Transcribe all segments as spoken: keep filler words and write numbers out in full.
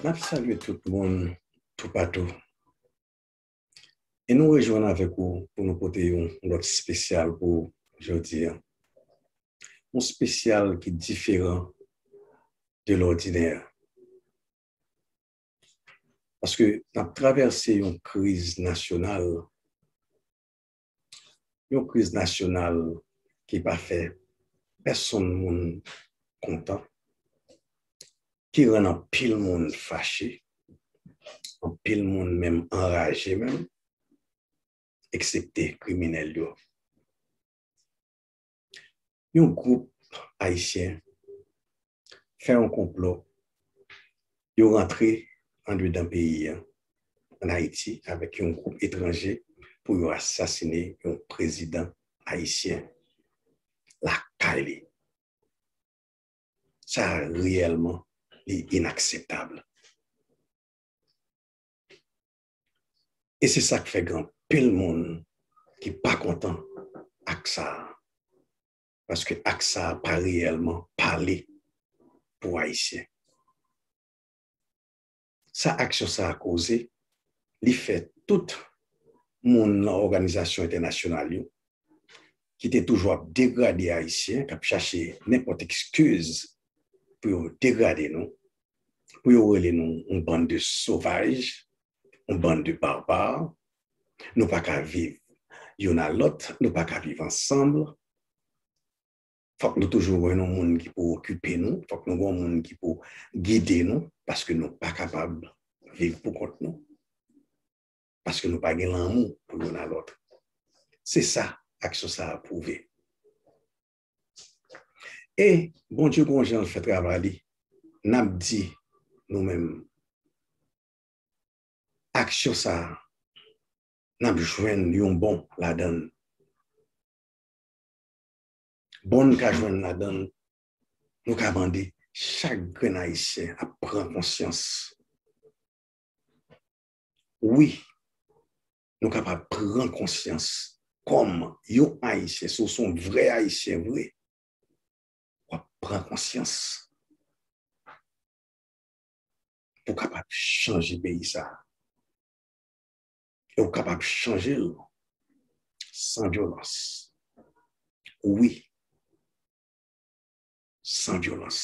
N ap salye tout moun toupatou. E nou rejwenn avèk ou pou nou pote yon lòt espesyal pou jodi a. Yon espesyal ki diferan de lòdinè. Paske n ap travèse yon kriz nasyonal, yon kriz nasyonal ki pa fè pèsonn moun kontan, ki rann anpil moun fache, anpil moun menm anraje menm, eksepte kriminèl yo. Yon gwoup ayisyen fè yon konplo, yo rantre andedan peyi a, ann Ayiti, avèk yon gwoup etranje pou yo asasine yon prezidan ayisyen lakay li. Sa reyèlman, li inakseptab. E se sa k fè gen anpil moun ki pa kontan ak sa a. Paske ak sa a pa reyèlman pale pou Ayisyen. Sa aksyon sa a koze, li fè tout moun nan òganizasyon entènasyonal yo, ki te toujou ap degrade Ayisyen, k ap chache nenpòt ekskiz pou yo degrade nou, pou yo rele nou yon bann de sovaj, yon bann de barbar. Nou pa ka viv youn a lòt, nou pa ka viv ansanm. Fòk nou toujou gen yon moun ki pou okipe nou, fòk nou gen yon moun ki pou gide nou, paske nou pa kapab viv pou kont nou. Paske nou pa gen lanmou pou youn a lòt. Se sa aksyon sa a pwouve. E Bondye gon jan l fè travay li, n ap di nou menm, aksyon sa a, n ap jwenn yon bon ladan l. Bon n ka jwenn ladan l, nou ka mande chak grenn Ayisyen ap pran konsyans. Wi, nou kapab pran konsyans kòm yon Ayisyen, si w se yon vrè Ayisyen vre, w ap pran konsyans pou w kapab chanje peyi sa a. E w kapab chanje l san vyolans. Wi, san vyolans.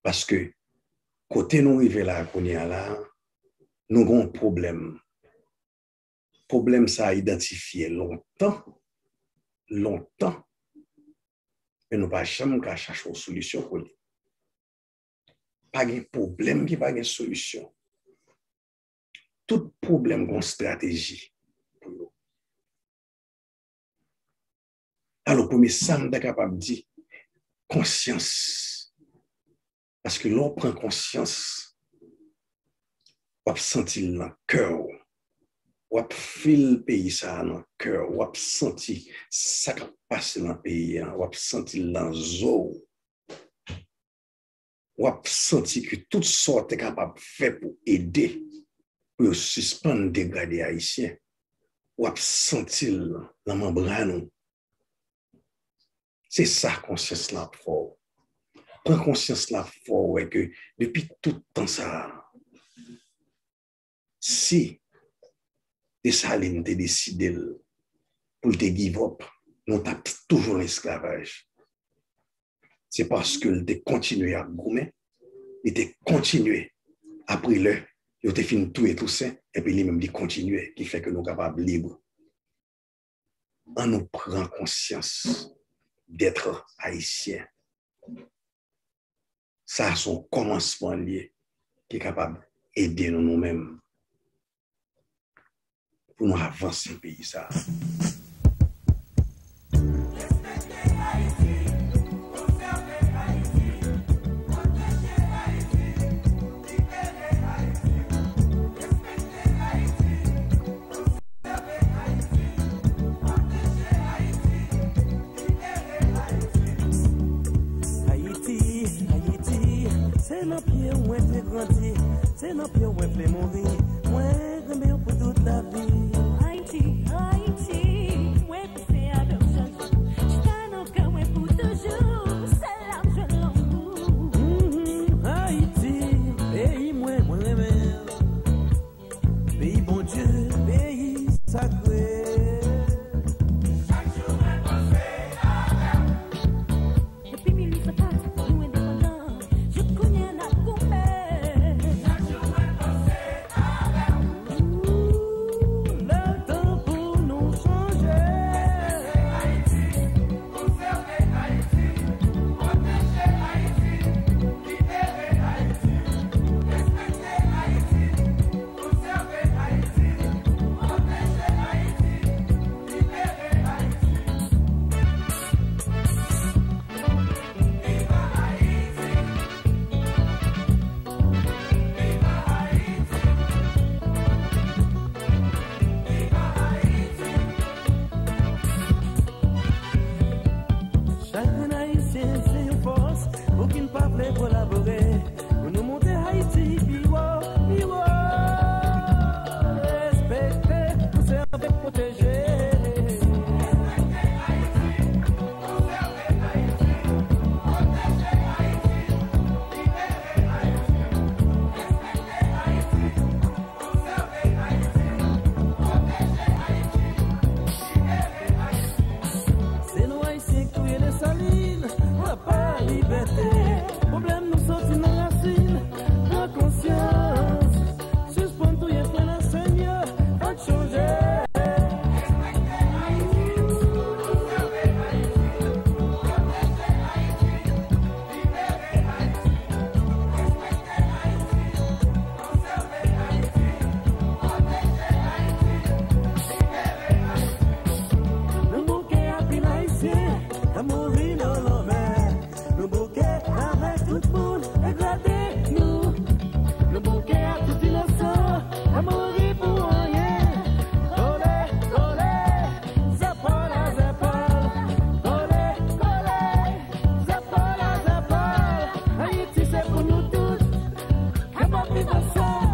Paske kote nou rive la a kounye a la a, nou gen yon pwoblèm. Pwoblèm sa a idantifye lontan, lontan, men nou pa janm ka chache yon solisyon pou li. Pa gen pwoblèm ki pa gen solisyon. Tout pwoblèm gen yon estrateji pou yo. Alò, premye sa m ta kapab di, konsyans. Paske lè w pran konsyans, w ap santi l nan kè w. W ap feel peyi sa a nan kè w. W ap santi sa k ap pase nan peyi a. W ap santi l nan zo w. W ap santi ke tout sa w te kapab fè pou ede, pou yo sispann degrade Ayisyen, w ap santi l nan manbràn ou. Se sa konsyans lan ap fè w. Pran konsyans lan ap fè w wè ke depi tout tan sa a, si Desalin te deside l pou l te give up, nou t ap toujou nan esklavaj. Se paske l te kontinye ap goumen, li te kontinye, apre lè yo te fin touye Tousen, epi li menm li kontinye, ki fè ke nou kapab lib. An nou pran konsyans d'être ayisyen. Sa a se yon kòmansman l ye ki kapab ede nou, nou menm, pou nou avanse peyi sa a. Ayiti, Ayiti, se nan pye w mwen te grandi, se nan pye w mwen vle mouri, mwen renmen w pou tout lavi. Ayiti, Ayiti, mwen panse avè w chak jou, chita nan kè mwen pou toujou, se la m jwenn lanmou. Mhm, Ayiti, peyi Kolabore pou nou monte Ayiti pi wo, pi wo. Respekte, konsève, pwoteje. Se nou Ayisyen k touye Desalin, papa libète. Pwoblèm nou soti nan rasin, pran konsyans. Sispann touye frè n ak sè n yo, ann chanje. Nou bouke anpil Ayisyen k ap mouri nan lanmè. Nou bouke avèk tout moun degrade nou. Nou bouke ak tout inosan k ap mouri pou anyen. Kole, kole, zèpòl a zèpòl. Kole, kole, zèpòl a zèpòl. Ayiti se pou nou tout. Ann viv ansanm.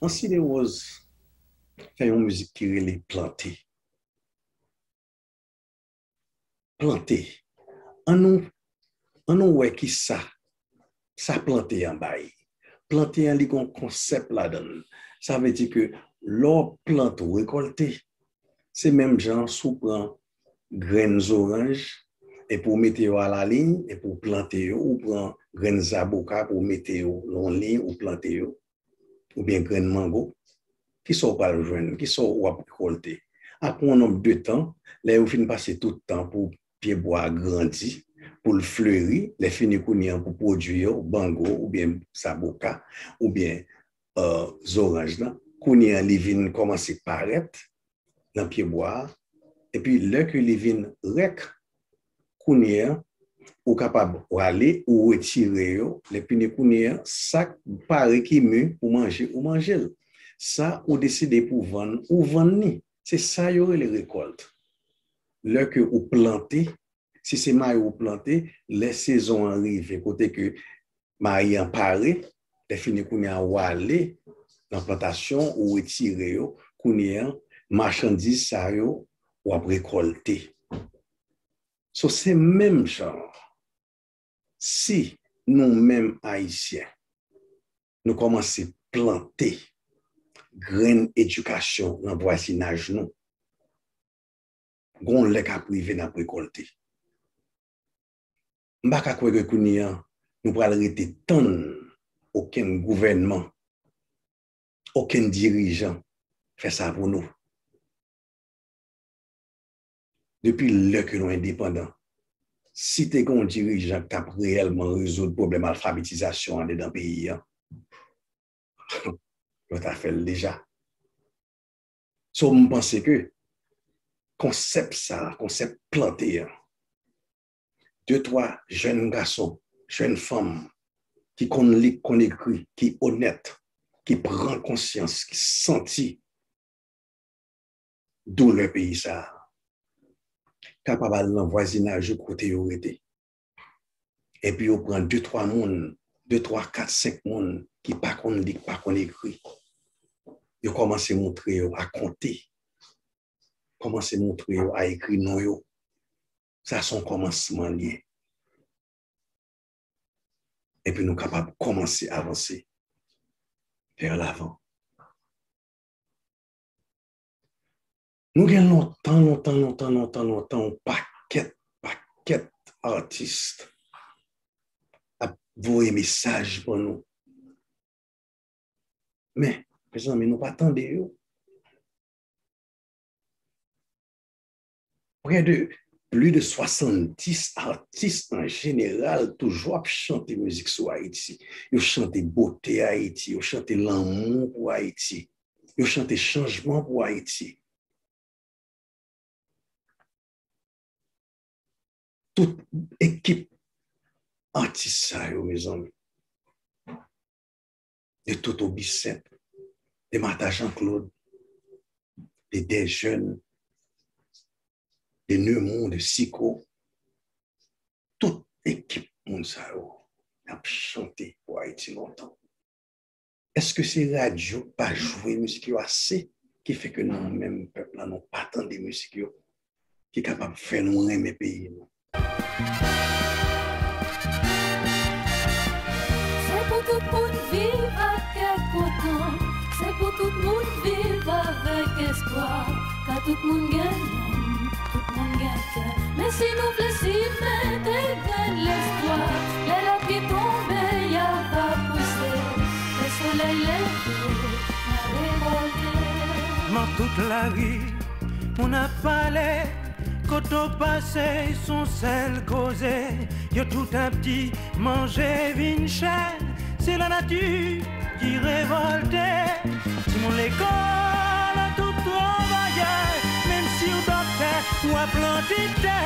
Ansi Derose fè yon mizik ki rele Plante. Plante. Ann nou, ann nou wè ki sa, sa plante an bay. Plante an, li gon konsèp ladan l. Sa vle di ke lè w plante, w rekòlte. Se menm jan si w pran grenn zoranj, epi w mete yo alaliny, epi w plante yo, ou pran grenn zaboka pou w mete yo nan yon liy, ou plante yo, oubyen grenn mango, kisa w pral jwenn? Kisa w ap rekòlte? Apre yon nonb de tan, lè yo fin pase tout tan pou pyebwa a grandi, pou l fleri, lè fini kounye an pou pwodui yo, mango oubyen zaboka, oubyen, eh, zoranj lan, kounye an li vin kòmanse parèt nan pyebwa a, epi lè ke li vin rèk, kounye an, ou kapab rale ou retire yo, lè fini kounye an, sa k pare ki mi pou manje, ou manje l. Sa ou deside pou vann, ou vann li. Se sa yo rele rekòlt. Lè ke ou plante, Si se mayi w plante, lè sezon an rive, kote ke mayi an pare, lè fini kounye a, w ale nan plantasyon, ou retire yo, kounye a, machandiz sa yo, w ap rekòlte. So, se menm jan, si nou menm Ayisyen, nou kòmanse plante grenn edikasyon nan vwazinaj nou, gon lè k ap rive n ap rekòlte. M pa ka kwè ke kounye a, nou pral rete tann okenn gouvènman, okenn dirijan fè sa pou nou. Depi lè ke nou endepandan, si te gen yon dirijan k t ap reyèlman rezoud pwoblèm alfabetizasyon andedan peyi a, yo ta fè l deja. So, m panse ke konsèp sa, konsèp plante an, de twa jèn gason, jèn fanm ki konn li, konn ekri, ki onèt, ki pran konsyans, ki santi doulè peyi sa a, kapab al nan vwazinaj yo kote yo rete. Epi yo pran de, twa moun, de, twa, kat, senk moun ki pa konn li, ki pa konn ekri. Yo kòmanse montre yo a konte. Kòmanse montre yo a ekri non yo. Sa se yon kòmansman li ye. Epi nou kapab kòmanse avanse vers l'avant. Nou gen lontan, lontan, lontan, lontan, lontan, yon pakèt, pakèt atis ap voye mesaj ban nou. Men, mezanmi, nou pa tande yo. Près de, plus de swasanndis atis an jeneral toujou ap chante mizik sou Ayiti. Yo chante bote Ayiti, yo chante lanmou pou Ayiti, yo chante chanjman pou Ayiti. Tout ekip atis sa yo, mezanmi, de Toto Bissainthe, de Martha Jean-Claude, de Desjeunes, de Neumond, de Sicot, tout ekip moun sa yo, y ap chante pou Ayiti lontan. Èske se radyo k pa jwe mizik yo ase ki fè ke nou menm pèp la, nou pa tande mizik yo ki kapab fè nou renmen peyi nou? Se pou tout moun viv ak kè kontan, se pou tout moun viv avèk espwa, ka tout moun gen nanm, tout moun gen kè. Men si nou vle simen de grenn lespwa, lè lapli tonbe, y a va pouse, lè solèy leve, n a rekòlte. Nan tout lari, moun ap pale, kote w pase, s on sèl koze, yo tout ap di, manje vin chè, se lanati ki revòlte. Timoun lekòl, tout travayè, menm si w doktè, w ap plante tè,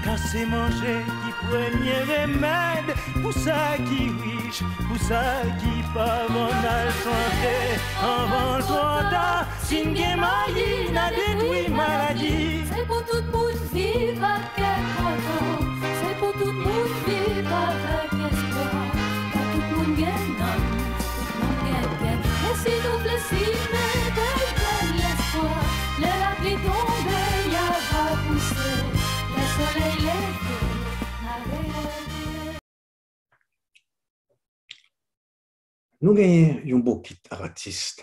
ka se manje ki premye remèd pou sa ki rich, pou sa ki pòv, ann al chante anvan l twò ta. Si n gen mayi, n a detwi maladi. Se pou tout moun viv ak kè kontan, se pou tout moun viv avèk espwa, ka tout moun gen nanm, tout moun gen kè. Men si nou vle simen de grenn lespwa, lè lapli tonbe, y a va pouse, lè solèy leve, n a rekòlte. Nou genyen yon bokit atis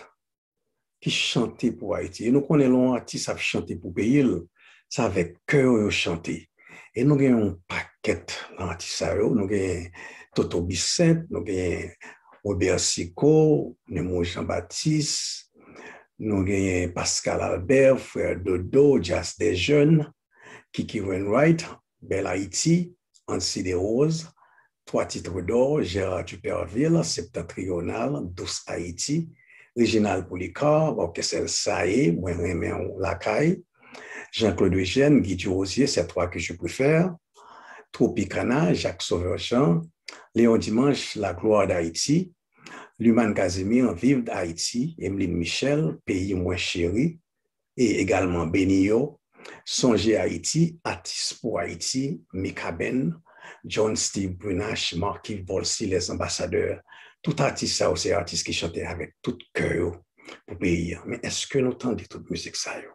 ki chante pou Ayiti. E nou konnen lè yon atis ap chante pou peyi l, se avèk kè yo yo chante. E nou gen yon pakèt nan atis sa yo. Nou gen Toto Bissainthe, nou gen Robert Sicot, Neumond Jean Baptiste, nou gen Pascal Albert, Frè Dodo, Jazz des Jeunes, Kiki Wainwright, Bèl Ayiti, Ancy Desroses, Twa Titres d'Or, Gérard Duperville, Septentrional, Dous Ayiti, Reginald Polycarpe, Òkès El Sae, Mwen renmen w lakay, Jean-Claude Eugène, Guy Durosier, C'est toi que je préfère, Tropicana, Jacques Sauveur Jean, Léon Dimanche, La gloire d'Haïti, Luman Casimir, Viv Ayiti, Emeline Michel, Peyi mwen cheri, e egalman Beni yo, Sonje Ayiti, Atis pou Ayiti, Mikaben, John Steve Brunache, Marky Volcy, Les Ambassadeurs, tout atis sa yo se atis ki chante avèk tout kè yo pou peyi a. Men èske nou tande tout mizik sa yo?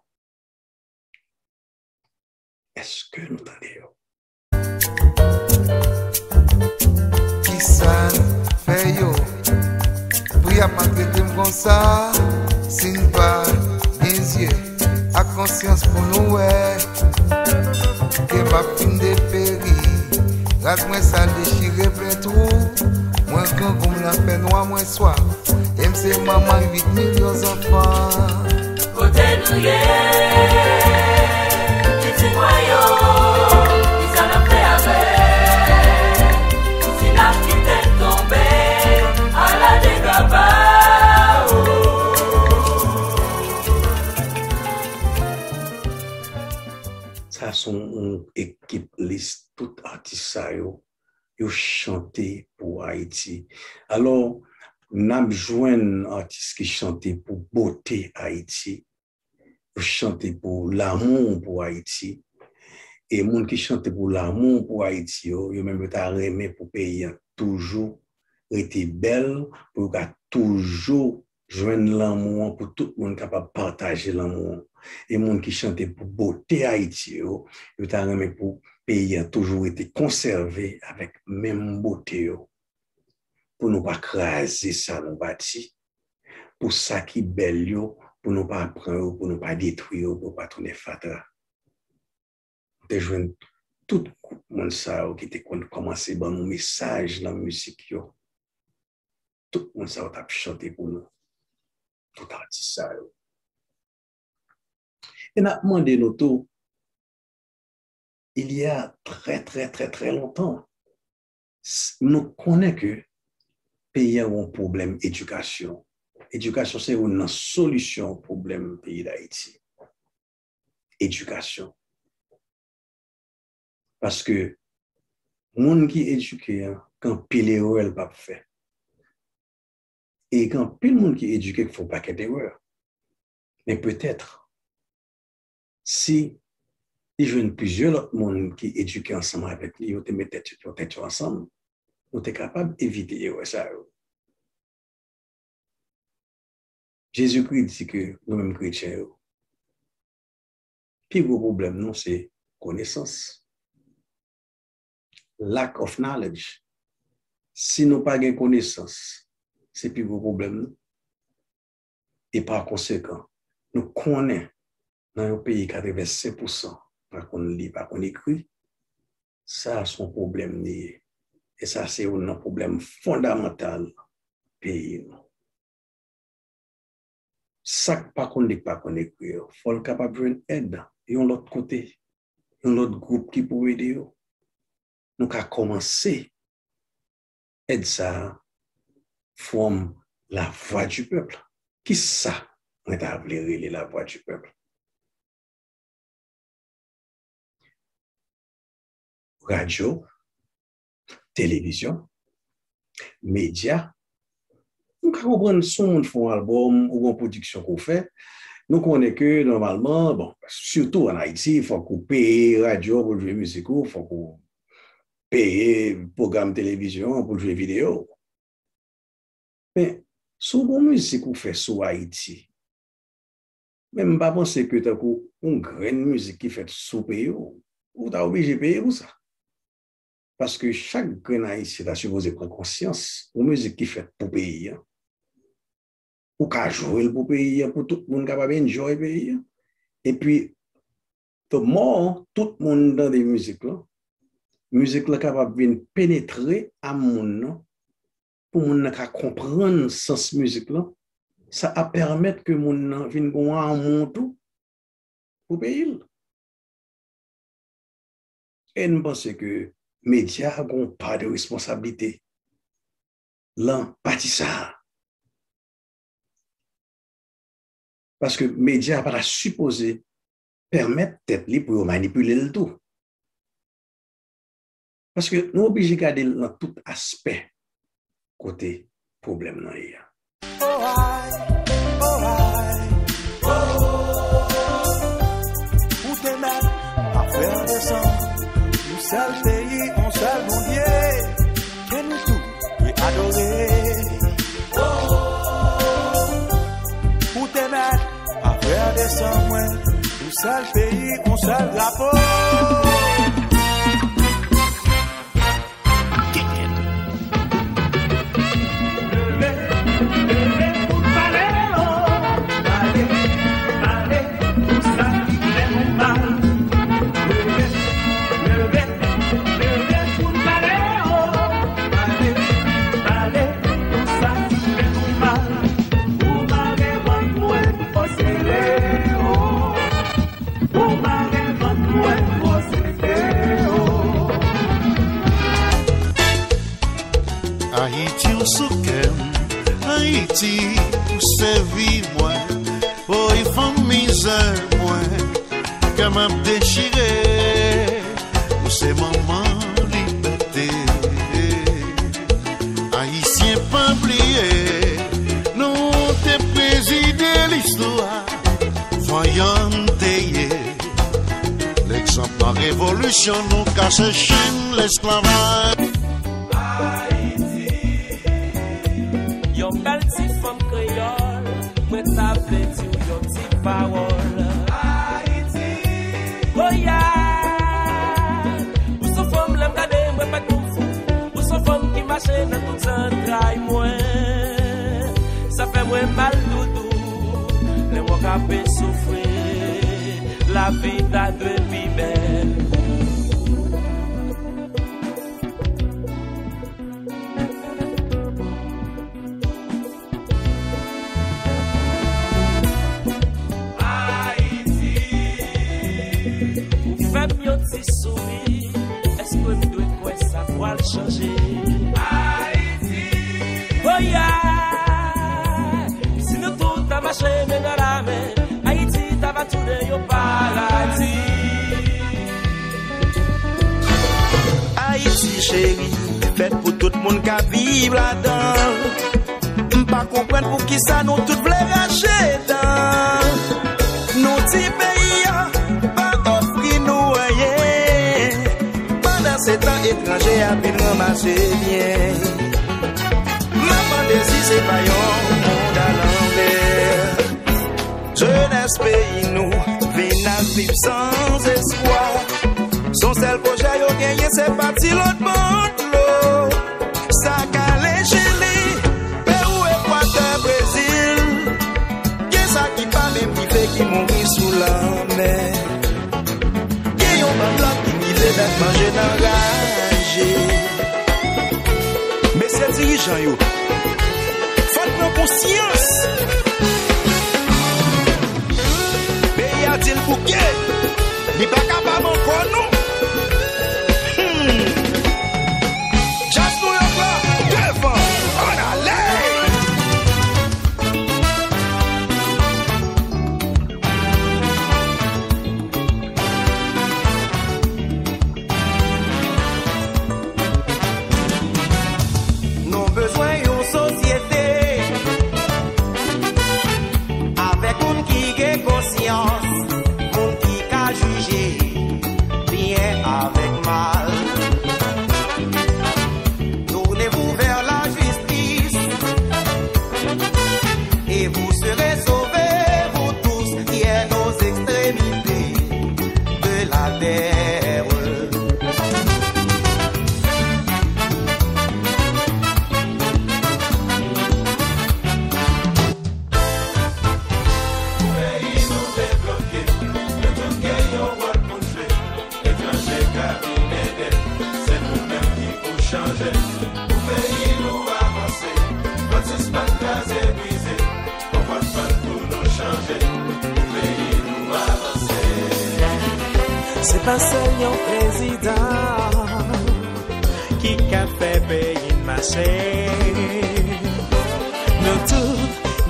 Èske nou tande yo? Kisa n fè yo? Pou y ap maltrete m konsa, si n pa gen zye ak konsyans pou nou wè, ke m ap fin deperi. Rad mwen sal dechire plen twou, mwen grangou m nan fè nwa mwen swaf, e m se manman uit milyon zanfan. Kote nou ye? Pitit mwen yo, kisa n ap fè avè? Si n ap kite l tonbe, ala dega ba, o. Sa se yon ekip lis tout atis sa yo, yo chante pou Ayiti. Alò, n ap jwenn atis ki chante pou bote Ayiti, yo chante pou lanmou pou Ayiti. E moun ki chante pou lanmou pou Ayiti yo, yo menm yo ta renmen pou peyi a toujou rete bèl, pou yo ka toujou jwenn lanmou an, pou tout moun kapab pataje lanmou an. E moun ki chante pou bote Ayiti yo, yo ta renmen pou peyi a toujou rete konsève avèk menm bote yo. Pou nou pa kraze sa nou bati, pou sa ki bèl yo, pou nou pa pran yo, pou nou pa detwi yo, pou yo pa tounen fatra. Ou te jwenn tout gwoup moun sa yo ki te konn kòmanse ban nou mesaj nan mizik yo. Tout moun sa yo t ap chante pou nou. Tout atis sa yo. E n ap mande nou tou, il y a très, très, très, très longtemps, s-, nou konnen ke peyi a gen yon pwoblèm edikasyon. Edikasyon se youn nan solisyon pwoblèm peyi Dayiti. Edikasyon. Paske moun ki edike an, gen anpil erè l p ap fè. E gen anpil moun ki edike k fè yon pakèt erè. Men petèt, si li jwenn plizyè lòt moun ki edike ansanm avèk li, yo te met tèt yo, tèt yo ansanm, nou te kapab evite erè sa yo. Jezikri di ke nou menm kretyen yo, pi gwo pwoblèm nou se konesans. Lack of knowledge. Si nou pa gen konesans, se pi gwo pwoblèm nou. E pa konsekan, nou konnen nan yon peyi katrevensenk pousan pa konn li, pa konn ekri, sa a se yon pwoblèm li ye. E sa se youn nan pwoblèm fondamantal peyi nou. Sa k pa konn li, k pa konn ekri yo, fò l kapab jwenn èd yon lòt kote, yon lòt gwoup ki pou ede yo. Nou ka kòmanse èd sa a, Forum La Voix du Peuple. Kisa mwen ta vle rele La Voix du Peuple? Radyo, televizyon, medya. Nou ka konprann si yon moun fè yon albòm ou gen yon pwodiksyon ke w fè, nou konnen ke nòmalman, bon, sitou ann Ayiti, fòk ou peye radyo pou l jwe mizik ou, fòk ou peye pwogram televizyon an pou l jwe videyo. Men, si w gen yon mizik ou fè sou Ayiti, men m pa panse ke tankou yon grenn mizik ki fèt sou peyi w, ou ta oblije peye pou sa. Paske chak grenn Ayisyen ta sipoze pran konsyans, yon mizik ki fèt pou peyi a, ou ka jwe l pou peyi a, pou tout moun kapab enjoy peyi a. Epi, the more tout moun tande mizik lan, mizik lan kapab vin penetre âme moun nan, pou moun nan ka konprann sans mizik lan, sa ap pèmèt ke moun nan vin gen yon amou tou pou peyi l. E m panse ke medya gen yon pa de responsablite lan pati sa a. Paske medya a pa ta sipoze pèmèt tèt li pou yo manipile l tou. Paske nou oblije gade l nan tout aspè kote pwoblèm nan ye a. Oh, ay, oh, ay, oh. Ou te Yon sèl peyi, yon sèl drapo. Leve, leve pou n pale, o, pale, pale pou sa ki fè nou mal. Leve, leve, leve pou n pale, o, pale, pale pou sa ki fè nou mal. Ou mare vant mwen, o sere, o. Ou mare vant mwen, o sere, o. Ayiti, ou sou kè m. Ayiti, ou se vi mwen. Oy, fanm mizè mwen. Kè m ap dechire. Ou se manman libète. Ayisyen, pa bliye, nou te prezide listwa. Vanyan n te ye. Legzanp nan revolisyon nou kase chenn lesklavaj. Ayiti, yon bèl ti fanm kreyòl, mwen ta vle di w yon ti pawòl. Ayiti, woyay, ou se fanm lè m gade mwen fèk konn fou. Ou se fanm ki mache nan tout zantray mwen. Sa fè mwen mal doudou lè m wè w k ap soufri. Lavi ta dwe pi bèl. Ayiti, ou fè m yon ti souri. Èske m dwe kwè sa pral chanje? Ayiti, woyay, si nou tout ta mache men nan lamen, Ayiti ta va tounen yon paradi. Ayiti cheri, fèt pou tout moun k ap viv ladan. M pa konprann poukisa nou tout vle rache dan. Nou ti peyi a pa ofri nou anyen. Pandansetan etranje ap vin ranmase byen. M ap mande si se pa yon mond alanvè. Jenès peyi nou vin ap viv san espwa. Se yon sèl pwojè yo genyen, se pati lòt bò dlo. Sa k ale Chili, Pewou, Ekwatè, Brezil. Gen sa ki pa menm rive, ki mouri sou lanmè. Gen yon bann lòt ki kite bèt manje nan raje. Mesye dirijan yo, fò n pran konsyans. Peyi a di l bouke. Li pa kapab ankò non. Hmm. Djaz Nouyòk la, devan, ann ale! Nou bezwen yon sosyete avèk moun ki gen konsyans, moun ki ka jije byen avèk mal. Tournez-vous vers la justice et vous serez sauvés, vous tous qui êtes aux extrémités de la terre. Pou peyi nou debloke, nou tout gen yon wòl pou n jwe. Etranje ka vin ede, se nou menm ki pou chanje. Pou peyi nou avanse, fò n sispann kraze brize. Konpòt fò n pou nou chanje. Pou peyi nou avanse. Se pa sèl yon prezidan ki ka fè peyi n mache. Nou tout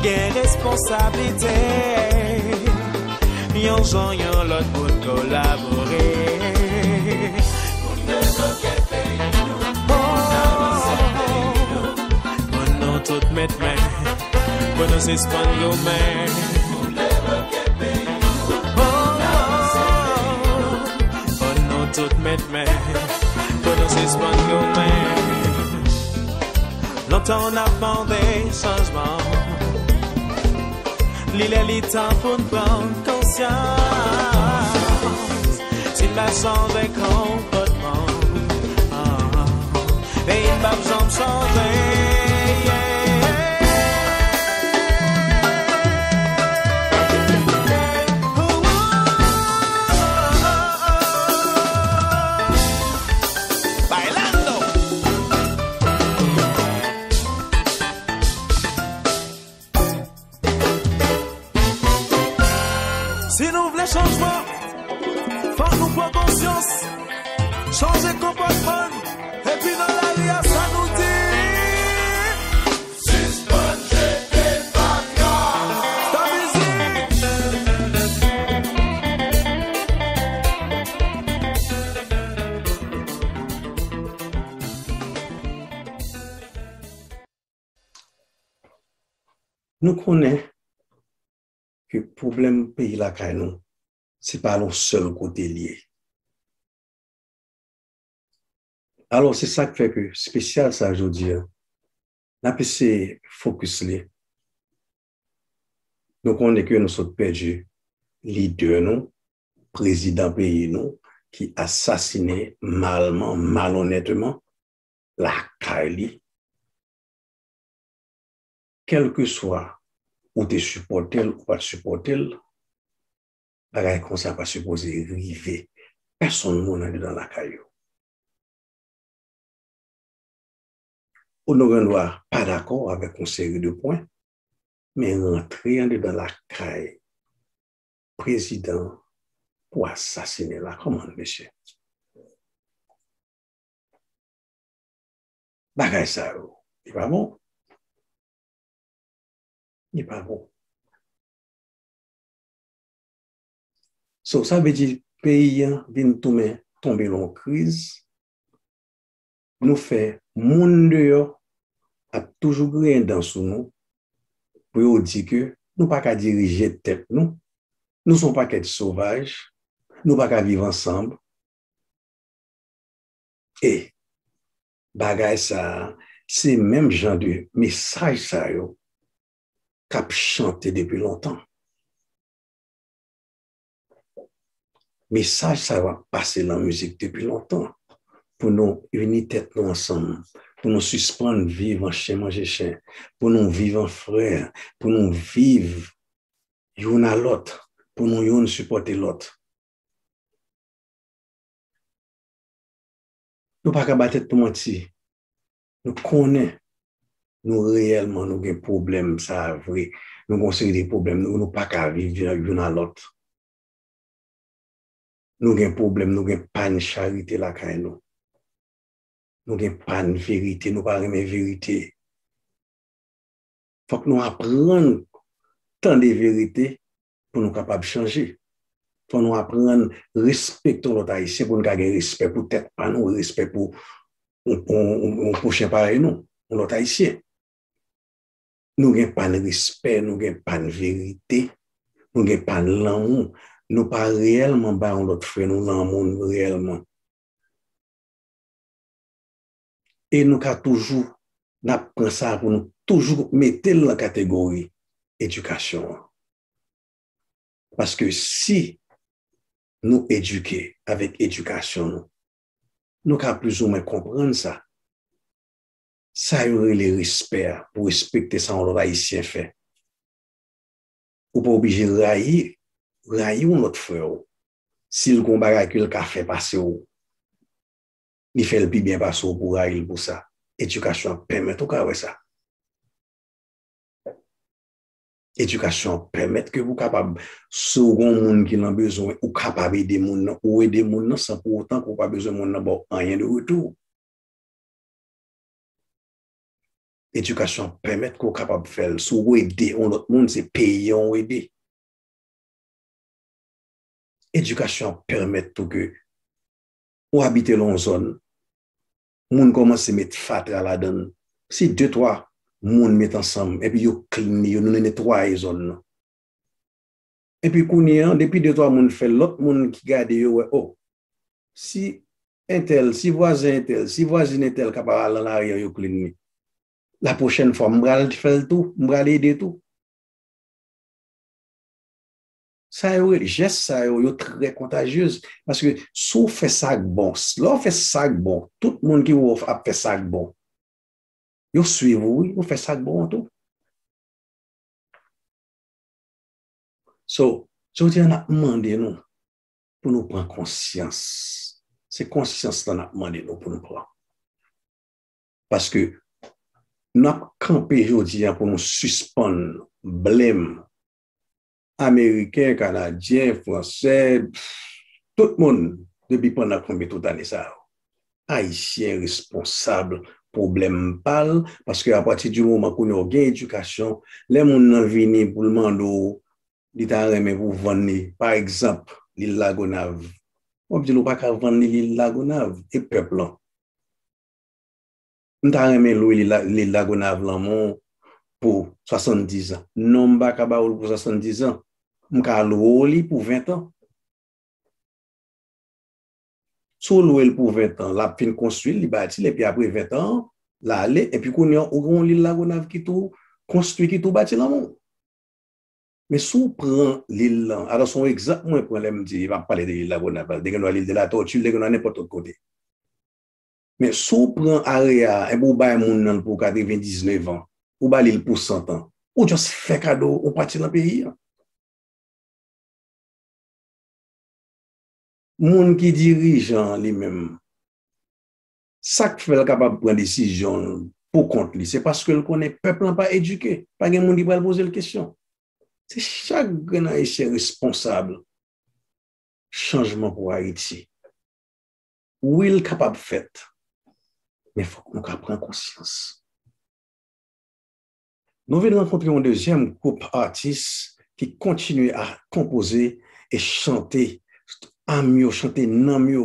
gen responsablite. Yon jan, yon lòt pou n kolabore. Pou n debloke peyi nou, pou n avanse peyi nou. Pou nou tout met men, pou nou sispann goumen. Pou n debloke peyi nou, pou n avanse peyi nou. Pou nou tout met men, pou nou sispann goumen. Lontan n ap mande chanjman. Li lè li tan pou n pran konsyans. Si n pa chanje konpòtman, ah, peyi n p ap janm chanje. Bailando. Si nou vle chanjman, fòk nou pran konsyans, chanje konpòtman n, epi nan lari a sa nou di. Sispann jete fatra! Stop mizik! Nou konnen ke pwoblèm peyi lakay nou, se pa yon sèl kote l ye. Alò, se sa k fè ke espesyal sa jodi a, n ap eseye fokis li. Nou konnen ke nou sot pèdi lidè nou, prezidan peyi nou, ki asasinen malman, malonètman, lakay li. Kèlkeswa ou te sipòte l ou pa t sipòte l, bagay konsa pa sipoze rive pèsonn moun andedan lakay yo. Ou nou gen dwa pa dakò avèk yon seri de pwen, men rantre andedan lakay prezidan pou asasinen l la, kòman, mesye? Bagay sa yo, li pa bon. Li pa bon. So, sa vle di peyi an vin tounen tonbe nan yon kriz. Nou fè moun deyò ap toujou griyen dan sou nou pou yo di ke nou pa ka dirije tèt nou. Nou se yon pakèt sovaj. Nou pa ka viv ansanm. E bagay sa a, se menm jan de mesaj sa yo k ap chante depi lontan. Mesaj sa yo ap pase nan mizik depi lontan. Pou nou ini tèt nou ansanm, pou nou sispann viv an chen manje chen, pou nou viv an frè, pou nou viv youn a lòt, pou nou youn sipòte lòt. Nou pa ka ba tèt nou manti. Nou konnen nou reyèlman nou gen pwoblèm sa a vre. Nou gen yon seri de pwoblèm, nou, nou pa ka viv youn a lòt. Nou gen pwoblèm, nou gen pàn charite lakay nou. Nou gen pàn verite, nou pa renmen verite. Fòk nou aprann tande verite pou nou kapab chanje. Fò nou aprann respekte yon lòt Ayisyen pou nou ka gen respè pou tèt pa nou, respè pou yon, yon, yon, yon pwochen parèy nou, yon lòt Ayisyen. Nou gen pàn respè, nou gen pàn verite, nou gen pàn lanmou. Nou pa reyèlman ba yon lòt frè nou lanmou nou reyèlman. E nou ka toujou, n ap pran sa pou nou toujou mete l nan kategori edikasyon an. Paske si nou edike avèk edikasyon nou, nou ka plizoumwen konprann sa. Sa yo rele respè a, pou respekte sa yon lòt Ayisyen fè. Ou pa oblije rayi, rayi yon lòt frè w. Si l gen yon bagay ke l ka fè pase w, li fè l pi byen pase w pou w rayi l pou sa. Edikasyon an pèmèt ou ka wè sa. Edikasyon an pèmèt ke ou kapab, si w gen yon moun ki nan bezwen, ou kapab ede moun nan, ou ede moun nan san pou otan ke w pa bezwen moun nan ba w anyen de retou. Edikasyon an pèmèt ke w kapab fè l. Si w ede yon lòt moun, se peyi an w ede. Edikasyon an pèmèt tou ke ou abite nan yon zòn, moun kòmanse met fatra ladan l. Si de, twa moun met ansanm, epi yo clean li, yo, nou netwaye zòn nan. Epi kounye a, depi de, twa moun fè l, lòt moun ki gade yo wè, o, si entèl, si vwazen entèl, si vwazin entèl kapab al nan lari an, yo clean li. La pwochèn fwa, m pral fè l tou, m pral ede tou. Sa yo rele, jès sa yo, yo trè kontajyez. Paske si w fè sa k bon, lè w fè sa k bon, tout moun ki wè w ap fè sa k bon, yo swiv ou, wi, yo fè sa k bon an tou. So, jodi a n ap mande nou pou nou pran konsyans. Se konsyans lan n ap mande nou pou nou pran. Paske n ap kanpe jodi a pou nou sispann blame Ameriken, Kanadyen, Fransè, tout moun depi pandan konbyen tout ane sa yo. Ayisyen responsab pwoblèm pa l, paske apati di moman kounye a w gen edikasyon, lè moun nan vini pou l mande w, li ta renmen pou w vann li, pa egzanp, lil Lagonav. W ap di l ou pa ka vann li lil Lagonav, e pèp lan. M ta renmen lwe lil La-, lil Lagonav lan men w pou swasanndiz an. Non, m pa ka ba w l pou swasanndiz an. M ka lwe w li pou ven an. Si w lwe l pou ven an, l ap fin konstwi l, li bati l, epi apre ven an, l ale, epi kounye a, ou gen yon lil Lagonav ki tou konstwi, ki tou bati lan men w. Men si w pran lil lan, alò se yon egzanp mwen pran lè m di, m ap pale de lil Lagonav la, li te gen dwa lil de Latòti, li te gen dwa nenpòt lòt kote. Men si w pran area a, epi w bay moun nan l pou katrevendiznèf an, ou ba li l pou san an, ou just fè kado yon pati nan peyi a. Moun ki dirijan an li menm, sa k fè l kapab pran desizyon l pou kont li, se paske l konnen pèp lan pa edike, pa gen moun ki pral poze l kesyon. Se chak grenn Ayisyen responsab chanjman pou Ayiti. Wi, l kapab fèt, men fòk nou ka pran konsyans. Nou vin rankontre yon dezyèm gwoup atis ki kontinye a konpoze e chante, am yo, chante nanm yo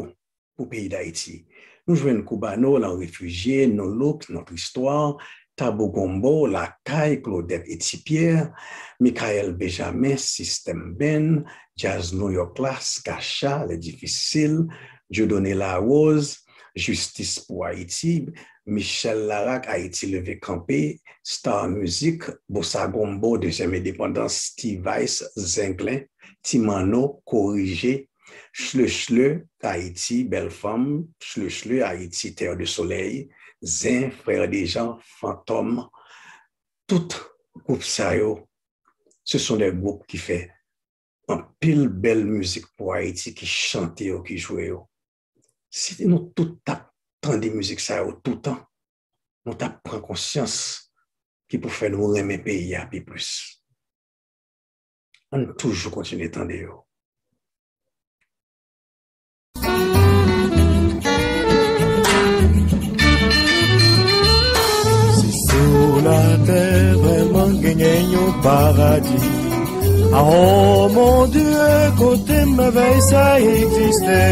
pou peyi Dayiti. Nou jwenn Koubano, Les Réfugiés, Nou Look, Notre Histoire, Tabou Gumbo, Lakay, Claudette et Ti Pierre, Michael Benjamin, System Band, Djaz New York la, Skacha, Les Difficiles, Dieudonné Larose, Jistis pou Ayiti, Michel Laraque, Ayiti Leve Kanpe, Star Music, Bossa Gumbo, Dezyèm Endepandans, T-Vice, Zenglen, Ti Manno, Korije, Chle Chle, Ayiti, Bèl Fanm, Chle Chle, Ayiti, Terre de Soleil, Zen, Frères Dejean, Fantom, tout gwoup sa yo, ce sont des groupes ki fè anpil bèl mizik pou Ayiti, ki chante yo, ki jwe yo. Si nou tout t ap tande mizik sa yo toutan, nou t ap pran konsyans ki pou fè nou renmen peyi a pi plis. Ann toujou kontinye tande yo. Si sou latè vrèman genyen yon paradi, a, oh mon Dieu, kote mèvèy sa egziste?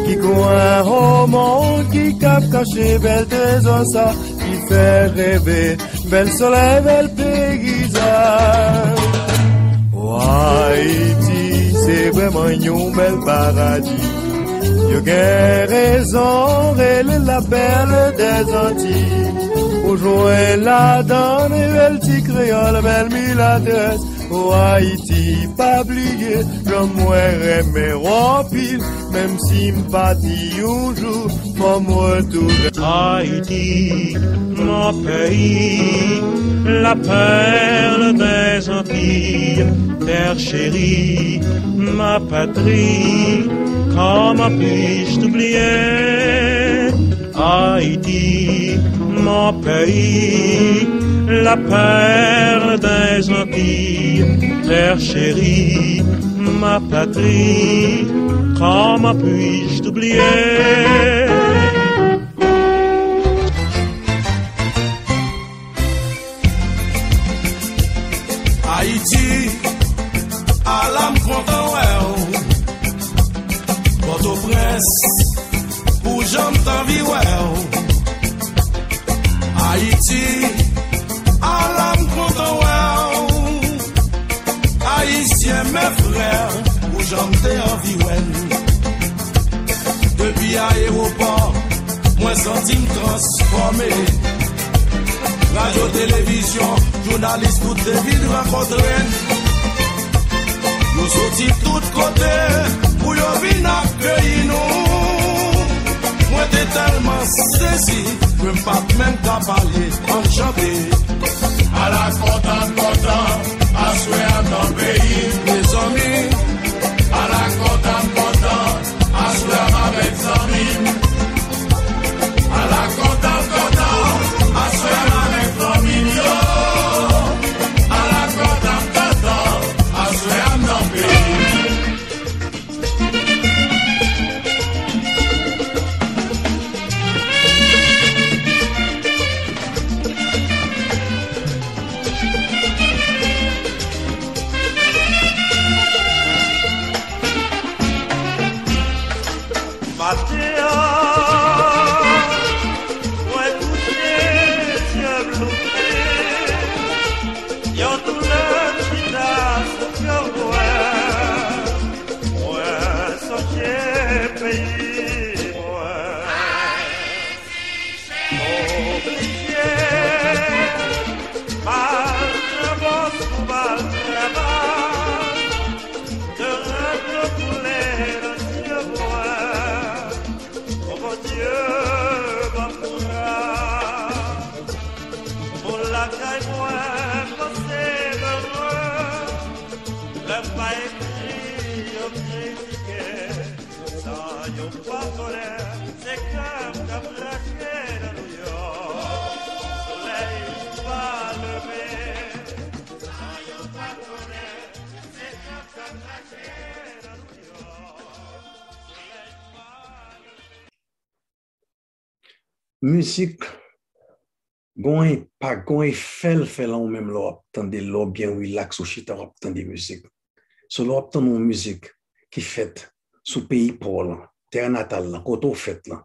Ki kwen, oh mon, ki kab kache bèl trezò sa ki fè reve, bèl solèy, bèl peyizaj? O Ayiti, se vrèman yon bèl paradi. Yo gen rezon rele la perle des Antilles. Ou jwenn ladan l bèl ti kreyòl, bèl milatrès. O Ayiti, pa bliye jan mwen renmen w anpil, menm si m pati yon jou, fò m retounen. Haïti, mon pays, la perle des Antilles, terre chérie, ma patrie, comment puis-je t'oublier? Haïti, mon pays, la perle des Antilles, terre chérie, ma patrie, comment puis-je t'oublier? Ayiti, ala m kontan wè w. Pòtoprens, pou jan m t anvi wè w. Ayiti, ala m kontan wè w. Ayisyen, mes frères, pou jan m te anvi wè n. Depi ayewopò, mwen santi m transfòme. Radyo, televizyon, jounalis, tout te vin rankontre n. Yo soti tout kote pou yo vin akeyi nou. Mwen te tèlman sezi ke m pa t menm ka pale. Ann chante. Ala kontan, kontan, aswè a nan peyi m. Mezanmi, ala kontan, kontan, aswè a m avèk zanmi m. Ala kontan, kontan, aswè a m avèk fanmi m yo. Ala kontan, kontan, aswè a m nan peyi m. Maten an, mwen koute zye m louvri, yon doulè chita sou kè mwen. Mwen sonje peyi mwen. Oblije maltrabòs pou maltrabòs, de rèv de koulè nan zye mwen. O Bondye, m ap pran. Moun lakay mwen panse de mwen, lè m pa ekri, yo kritike. Sa yo pa konnen, se kè m k ap rache nan Nouyòk. Solèy pa leve. Sa yo pa konnen, se kè m k ap rache nan Nouyòk. Solèy pa leve. Mizik gon enpak, gon efè l fè nan ou menm lè w ap tande l, lè w byen rilaks, ou chita w ap tande mizik. So, lè w ap tande yon mizik ki fèt sou peyi pa w lan, tè natal lan, kote w fèt lan,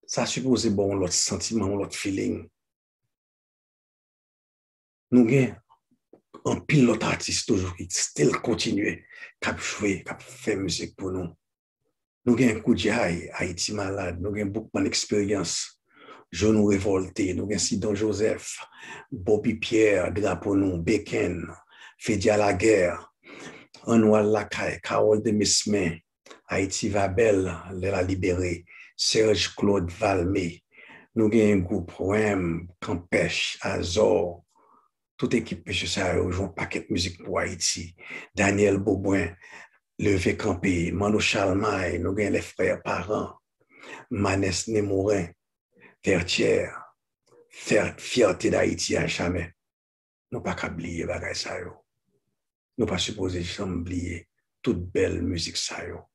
sa sipoze ba w yon lòt santiman, yon lòt feeling. Nou gen anpil lòt atis toujou ki still kontinye, k ap jwe, k ap fè mizik pou nou. Nou gen Koudjay, Ayiti Malad, nou gen Boukman Eksperyans, Jounou Revòlte, nou gen Sidon Joseph, Bobby Pierre, Drapo Nou, Beken, Fedya Lagè, Ann Wal Lakay, Carole Demesmin, Ayiti Va Bèl, Lè La Libere, Serge Claude Valmé. Nou gen gwoup Wem, Kanpèch, Azò, tout ekip mesye sa yo jwe yon pakèt mizik pou Ayiti. Daniel Beaubrun, Leve Kanpe, Manno Chalmay, nou gen Les Frères Parent, Manès Nemorin, Vertière, Fyè-, Fierté d'Haïti à jamais. Nou pa ka bliye bagay sa yo. Nou pa sipoze janm bliye tout bèl mizik sa yo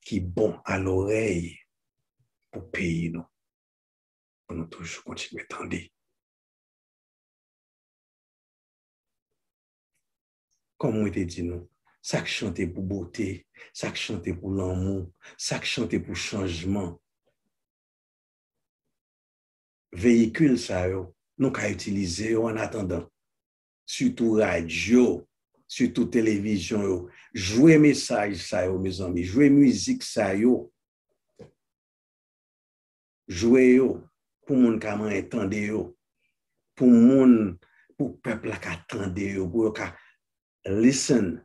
ki bon a lorèy pou peyi nou, pou nou toujou kontinye tande. Kòm mwen te di nou, sa k chante pou bote, sa k chante pou lanmou, sa k chante pou chanjman, veyikil sa yo, nou ka itilize yo annatandan. Sitou radyo, sitou televizyon yo. Jwe mesaj sa yo, mezanmi. Jwe mizik sa yo. Jwe yo pou moun ka manyen tande yo. Pou moun, pou pèp la ka tande yo, pou yo ka listen.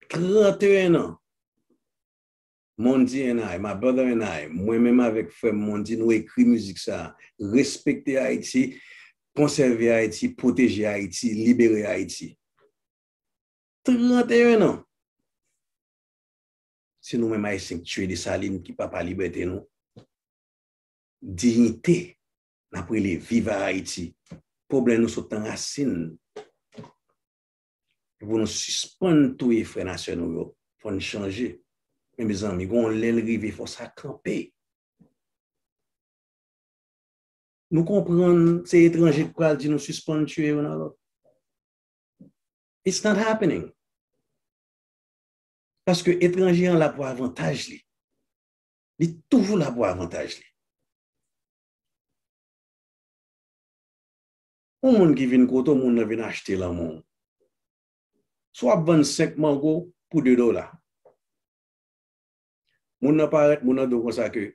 Trannteyen an. Mondy and I, my brother and I, mwen menm avèk frè m Mondy, nou ekri mizik sa a. Respekte Ayiti, konsève Ayiti, pwoteje Ayiti, libere Ayiti. Trannteyen an. Se nou menm Ayisyen k tiye Desalin ki papa libète nou. Diyite, n ap rele Viva Ayiti. Pwoblèm nou sot nan rasin. E pou nou sispann touye frè n ak sè nou yo, fò n chanje. Men mezanmi, gon lè l rive, fò sa kanpe. Nou konprann se etranje k pral di nou sispann tiye youn ak lòt. It's not happening. Paske etranje an la pou avantaj li. Li toujou la pou avantaj li. Yon moun ki vin kote w, moun nan vin achte lanmou w. Si w ap vann senk mango pou de dola, moun nan parèt, moun nan di w konsa ke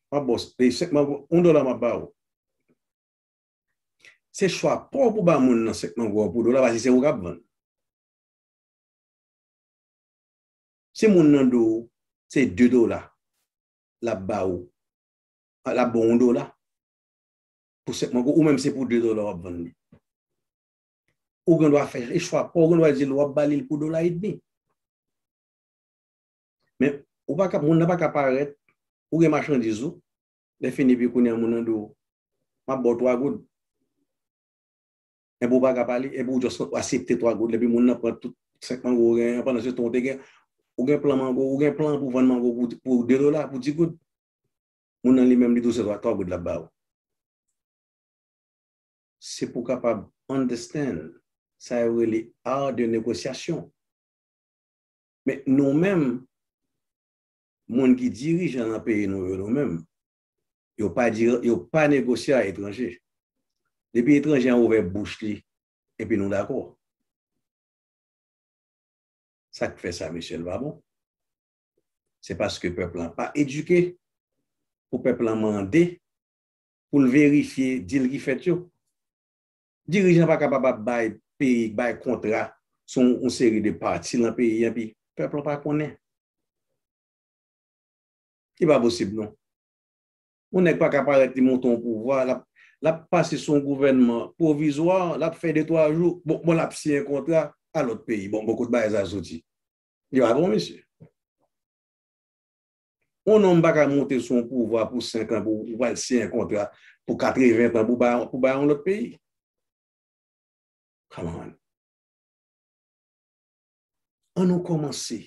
M ap ba w, e, senk mango, yon dola m ap ba ou. Se chwa pa w pou ba moun nan senk mango an pou dola, paske se ou k ap vann. Si moun nan di w se de dola, l ap ba ou, l ap ba w yon dola pou senk mango, ou menm se pou de dola w ap vann li. Ou gen dwa fè e chwa pa w, ou gen dwa di l w ap ba li l pou dola edmi. Men, ou pa ka, moun nan pa ka parèt, ou gen machandiz ou, lè fini, epi kounye a moun nan di w, m ap ba w twa goud. Epi ou pa ka pale, epi ou just aksepte twa goud, epi moun nan pran tout senk mango ou genyen an, pandan se tan ou te gen, ou gen plan mango, ou gen plan pou vann mango pou, pou de dola, pou di goud. Moun nan li menm, li di w se twa, twa goud l ap ba ou. Se pou w kapab understand sa yo rele art de négociation. Men nou menm, moun ki dirijan nan peyi nou yo, nou menm, yo pa di, yo pa negosye a etranje. Depi etranje an ouvè bouch li, epi nou dakò. Sa k fè sa, mesye, l pa bon. Se paske pèp lan pa edike pou pèp lan mande pou l verifye deal ki fèt yo. Dirijan pa kapab ap bay peyi, bay kontra sou yon seri de pati nan peyi an, epi pèp lan pa konnen. Li pa posib, non. Yon nèg pa ka parèt li monte yon pouvwa, l ap, l ap pase sou yon gouvènman pwovizwa, l ap fè de twa jou, bon, bon, l ap siyen kontra a lòt peyi. Bon, bon, kot bagay sa soti? Li pa bon, mesye. Yon nonm pa ka monte sou yon pouvwa pou senk an, pou ou pral siyen kontra pou katreven tan pou bay, pou bay yon lòt peyi. Come on. An nou kòmanse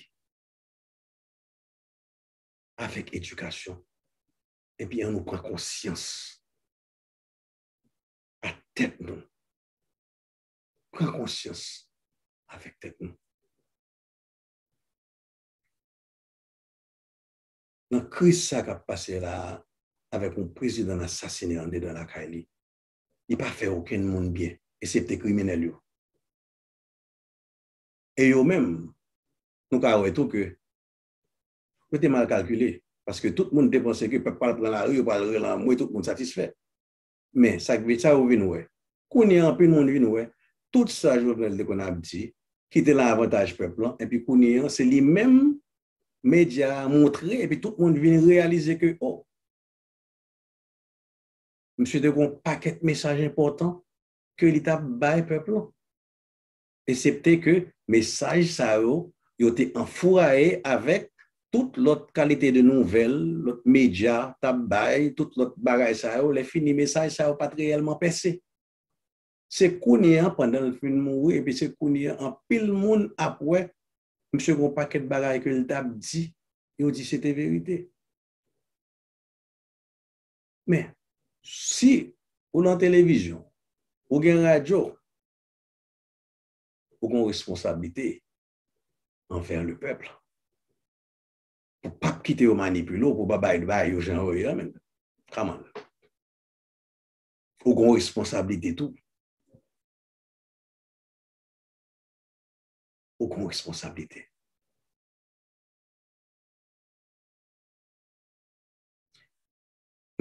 avèk edikasyon, epi an nou pran konsyans a tèt nou. Pran konsyans avèk tèt nou. Nan kriz sa k ap pase la a, avèk yon prezidan n asasinen andedan lakay li, li pa fè okenn moun byen, eksepte kriminèl yo. E yo menm, nou ka wè tou ke yo te mal kalkile, paske tout moun te panse ke pèp pral pran lari, yo pral rele anmwe, tout moun satisfè. Men, sa k vin, sa yo vin wè. Kounye a, anpil moun vin wè, tout sa Jovenel te konn ap di, ki te nan avantaj pèp lan, epi kounye a, se li menm, medya a montre, epi tout moun vin reyalize ke, o, misye te gen yon pakèt mesaj enpòtan ke li t ap bay pèp lan. Eksepte ke mesaj sa yo, yo te anfouraye avèk tout lòt kalite de nouvèl, lòt medya t ap bay, tout lòt bagay sa yo, lè fini mesaj sa yo pa t reyèlman pèse. Se kounye a, pandan l fin mouri, epi se kounye a, anpil moun ap wè, misye gen yon pakèt bagay ke l t ap di, yo di se te verite. Men, si ou nan televizyon, ou gen radyo, ou gen yon responsablite anvè le pèp. Ou p ap kite yo manipile w, pou w pa bay, bay yo jan yo ye a, men. Come on. Ou gen yon responsablite tou. Ou gen yon responsablite.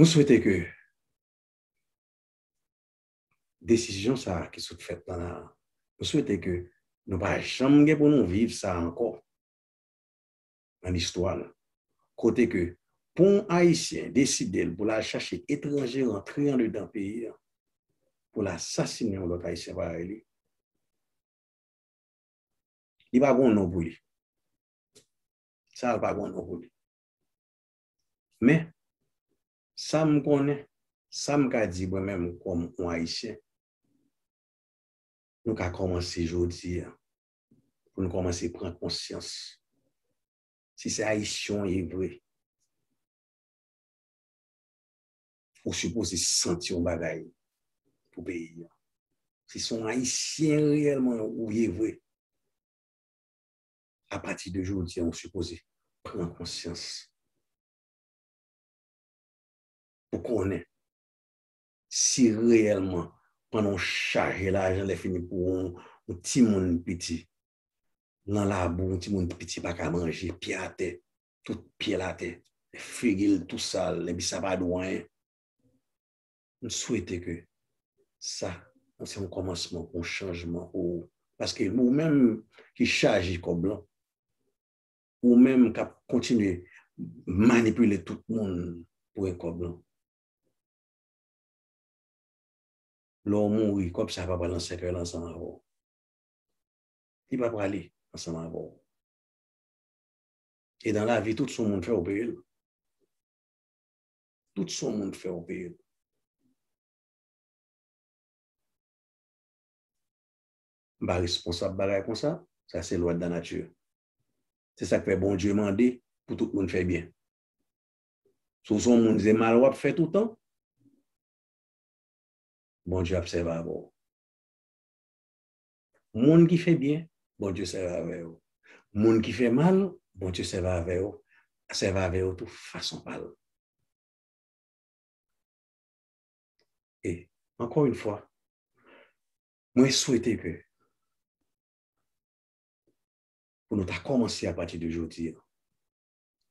Nou swete ke desizyon sa a ki sot fèt la, nou swete ke nou pa janm gen pou nou viv sa ankò nan listwa nou. Kote ke pou yon Ayisyen deside l pou l al chache etranje rantre andedan peyi a, pou l asasinen yon lòt Ayisyen parèy li, li pa gen yon non pou li. Sa a pa gen yon non pou li. Men, sa m konnen, sa m ka di mwen menm kòm yon Ayisyen, nou ka kòmanse jodi a, pou nou kòmanse pran konsyans. Si se Ayisyen w ye vre, ou sipoze santi yon bagay pou peyi a. Si se yon Ayisyen reyèlman ou ye vre, apati de jodi a, ou sipoze pran konsyans pou konnen si reyèlman pandan w chaje lajan, lè fini pou yon, yon timoun piti nan labou, yon timoun piti pa ka manje, pye atè, tout pye l atè, figi l tou sal, epi sa pa di w anyen. M swete ke sa, se yon kòmansman pou yon chanjman pou ou. Paske ou menm ki chaje kòb lan, ou menm k ap kontinye manipile tout moun pou gen kòb lan. Lè w mouri, kòb sa pa pral nan sèkèy la ansanm avè w. Li pa prale ansanm avè w. E nan lavi, tout sa yon moun fè, ou peye l. Tout sa yon moun fè, ou peye l. M pa responsab bagay konsa, sa se lwa de la nature. Se sa k fè Bondye mande pou tout moun fè byen. Si w se yon moun se mal w ap fè toutan, Bondye ap sèvi avè w. Moun ki fè byen, Bondye sèvi avè yo. Moun ki fè mal, Bondye sèvi avè yo, sèvi avè yo tou fason pa l. E, ankò yon fwa, mwen swete ke pou nou ta kòmanse apati de jodi a,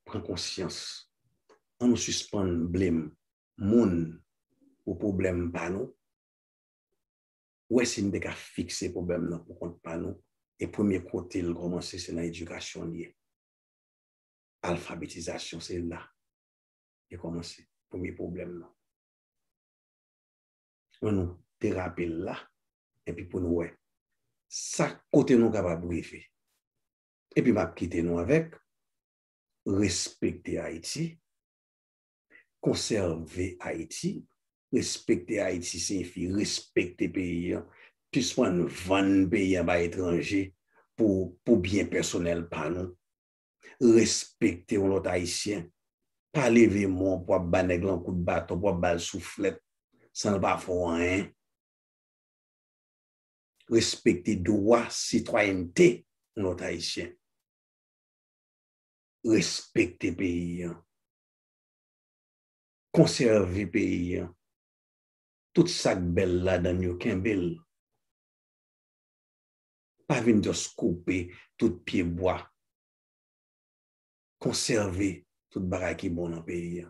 pran konsyans. An nou sispann blame moun pou pwoblèm pa nou. Wè si n te ka fikse pwoblèm nan pou kont pa nou. E premye kote l kòmanse, se nan edikasyon l ye. Alfabetizasyon, se la li kòmanse. Premye pwoblèm nan. An nou derape l la, epi pou nou wè sa kote nou kapab rive. Epi m ap kite nou avèk respekte Ayiti, konsève Ayiti. Respekte Ayiti siyifi respekte peyi an. Sispann vann peyi an bay etranje pou, pou byen pèsonèl pa nou. Respekte yon lòt Ayisyen. Pa leve men w pou w ap ba nèg lan kout baton, pou w ap ba l souflèt, san l pa fè w anyen. Respekte dwa sitwayènte yon lòt Ayisyen. Respekte peyi an. Konsève peyi an. Tout sa k bèl ladan l yo, kenbe l. Pa vin just koupe tout pye bwa. Konsève tout bagay ki bon nan peyi an.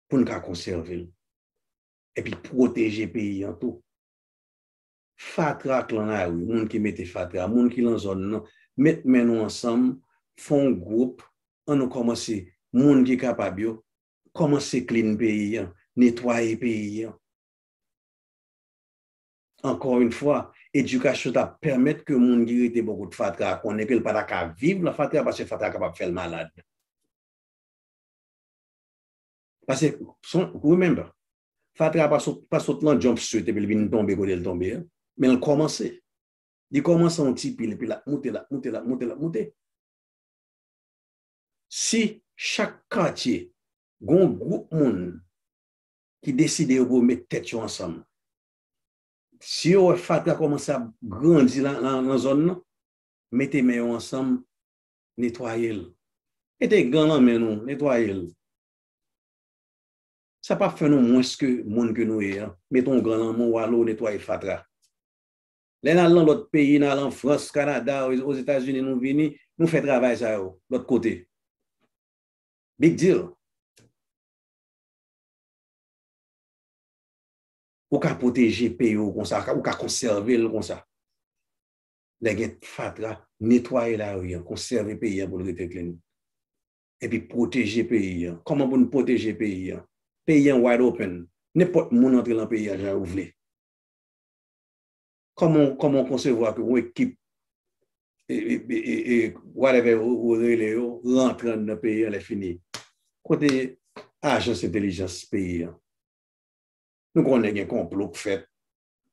Pou n ka konsève l. Epi pwoteje peyi an tou. Fatra k lan lari, moun ki mete fatra, moun ki lan zòn nan, met men nou ansanm, fè yon gwoup, an nou kòmanse, moun ki kapab yo, kòmanse clean peyi an, netwaye peyi an. Ankò yon fwa, edikasyon t ap pèmèt ke moun ki rete bò kot fatra a konnen ke l pa ta ka viv lan fatra a, paske fatra a kapab fè l malad. Paske, remember, fatra a pa sot, pa sot lan jump street epi l vin tonbe kote l tonbe an, men l kòmanse. Li kòmanse yon ti pil, epi l ap moute, l ap moute, l ap moute, l ap moute. Si chak katye gen yon gwoup moun ki deside yo pou yo met tèt yo ansanm, si yo wè fatra kòmanse ap grandi lan, lan, lan zòn nan, mete men yo ansanm, netwaye l. Mete gan lan men nou, netwaye l. Sa p ap fè nou mwens ke moun ke nou ye an. Mete yon gan lan men w, ale w netwaye fatra. Lè n al nan lòt peyi, n al an Frans, Kanada, Ozetazini, nou vini, nou fè travay sa yo, lòt kote. Big deal. Ou ka pwoteje peyi w konsa, ou ka konsève l konsa. Lè gen fatra, netwaye lari an, konsève peyi an pou l rete clean. Epi pwoteje peyi an. Kòman pou n pwoteje peyi an? Peyi an wide open. Nenpòt moun antre lan peyi an jan yo vle. Kòman, kòman w konsevwa ke yon ekip, e, e, e, e, e, whatever ou, ou rele yo, rantre anndan peyi an lè fini? Kote ajans entèlijans peyi an? Nou konnen gen konplo k fèt,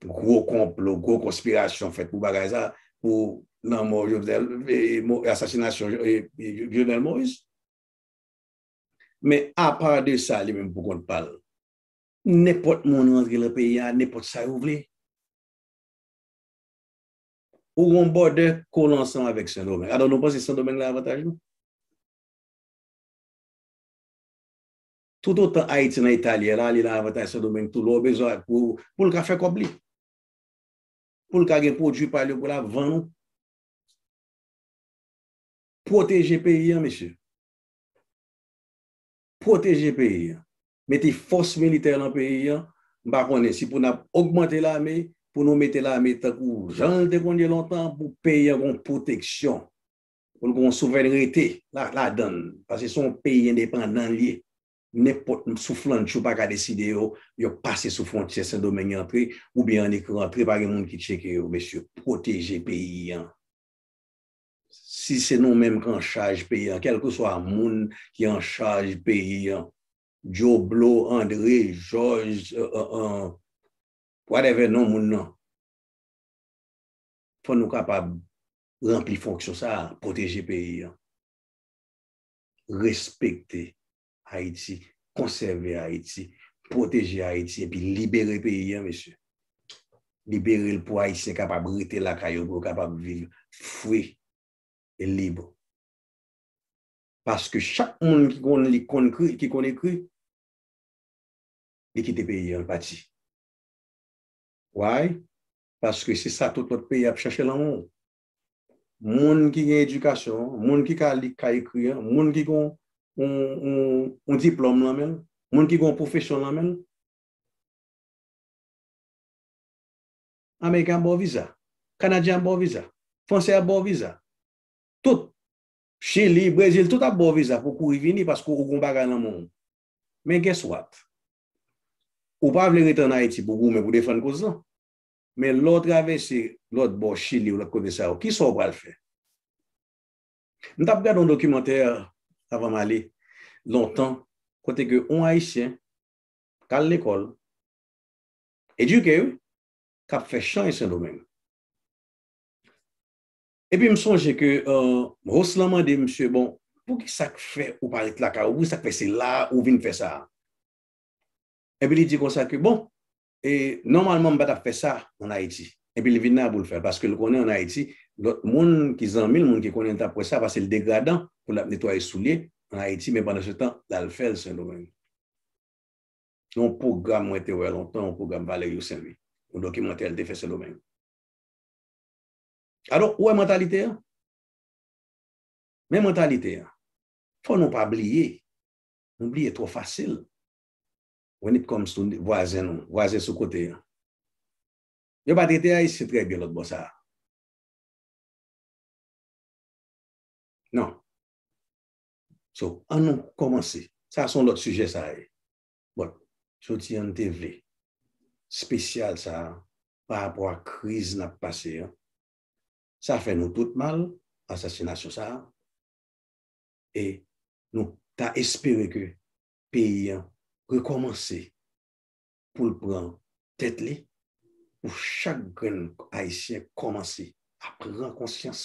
gwo konplo, gwo konspirasyon fèt pou bagay sa, pou lanmò Jovenel, e, mo-, asasinasyon, e, e, Jovenel Moïse. Men apa de sa, li menm pou kont pa l, nenpòt moun rantre lan peyi a, nenpòt sa yo vle. Ou gon bòdè kole ansanm avèk Sendomeng. Alò, nou panse Sendomeng la avantaj nou? Toutotan Ayiti nan eta l ye la, li nan avantaj Sendomeng tou. Lè w bezwen pou, pou l ka fè kòb li. Pou l ka gen pwodui pa l yo pou l ap vann ou. Pwoteje peyi a, mesye. Pwoteje peyi a. Mete fòs militè nan peyi a. M pa konnen si pou n ap ogmante lame, pou nou mete lame tankou jan l te konn ye lontan, pou peyi a gon pwoteksyon, pou l gon souverènte la, ladan l. Paske se yon peyi endepandan l ye. Nenpòt souflantjou pa ka deside yo, yo pase sou fwontyè Sendomeng antre, oubyen annik rantre, pa gen moun ki tcheke yo. Mesye, pwoteje peyi a. Si se nou menm ki an chaj peyi a, kèlkeswa moun ki an chaj peyi a, Djoblo, Andre, Jòj, euh, euh, euh, whatever non moun nan, fò nou kapab ranpli fonksyon sa a, pwoteje peyi a, respekte Ayiti, konsève Ayiti, pwoteje Ayiti, epi libere peyi a, mesye. Libere l pou Ayisyen kapab rete lakay yo, pou yo kapab viv fri e lib. Paske chak moun ki konn li, konn kri, ki konn ekri, li kite peyi a, l pati. Why? Paske se sa tout lòt peyi ap chache lanmò. Moun ki gen edikasyon, moun ki ka li, ka ekri an, moun ki gen yon, yon, yon diplòm nan men l, moun ki gen yon pwofesyon nan men l. Ameriken ap ba w viza. Kanadyen ap ba w viza. Fransè ap ba w viza. Tout. Chili, Brezil, tout ap ba w viza pou kouri vini paske ou gen yon bagay nan men w. Men guess what? Ou pa vle rete ann Ayiti pou goumen pou defann koz lan. Men lè w travèse lòt bò Chili ou lòt kote sa yo, kisa w pral fè? M t ap gade yon dokimantè avan m ale, lontan, kote ke yon Ayisyen k al lekòl, edike, wi, k ap fè chan e Sendomeng. Epi m sonje ke, euh, host lan mande misye, bon, poukisa k fè ou pa ret lakay ou? Poukisa k fè se la ou vin fè sa a? Epi li di konsa ke, bon, e, nòmalman m pa t ap fè sa ann Ayiti. Epi li vin la pou l fè l, paske l konnen ann Ayiti, lòt moun ki zanmi l, moun ki konnen l t ap wè sa, paske l degradan pou l ap netwaye soulye ann Ayiti, men pandan se tan, l al fè l Sendomeng. Yon pwogram mwen te wè lontan, yon pwogram Valerio Saint Louis, yon dokimantè l te fè Sendomeng. Alò, ou wè mantalite a? Men mantalite a. Fò nou pa bliye. Nou bliye twò fasil. When it comes to vwazen nou, vwazen sou kote a. Yo pa trete Ayisyen trè byen lòt bò sa a. Non. So, ann nou kòmanse. Sa se yon lòt sijè sa ye. But, jodi a n te vle espesyal sa a, pa rapò a kriz n ap pase an. Sa fè nou tout mal, asasinasyon sa a. E nou ta espere ke peyi an rekòmanse pou l pran tèt li, pou chak grenn Ayisyen kòmanse a pran konsyans,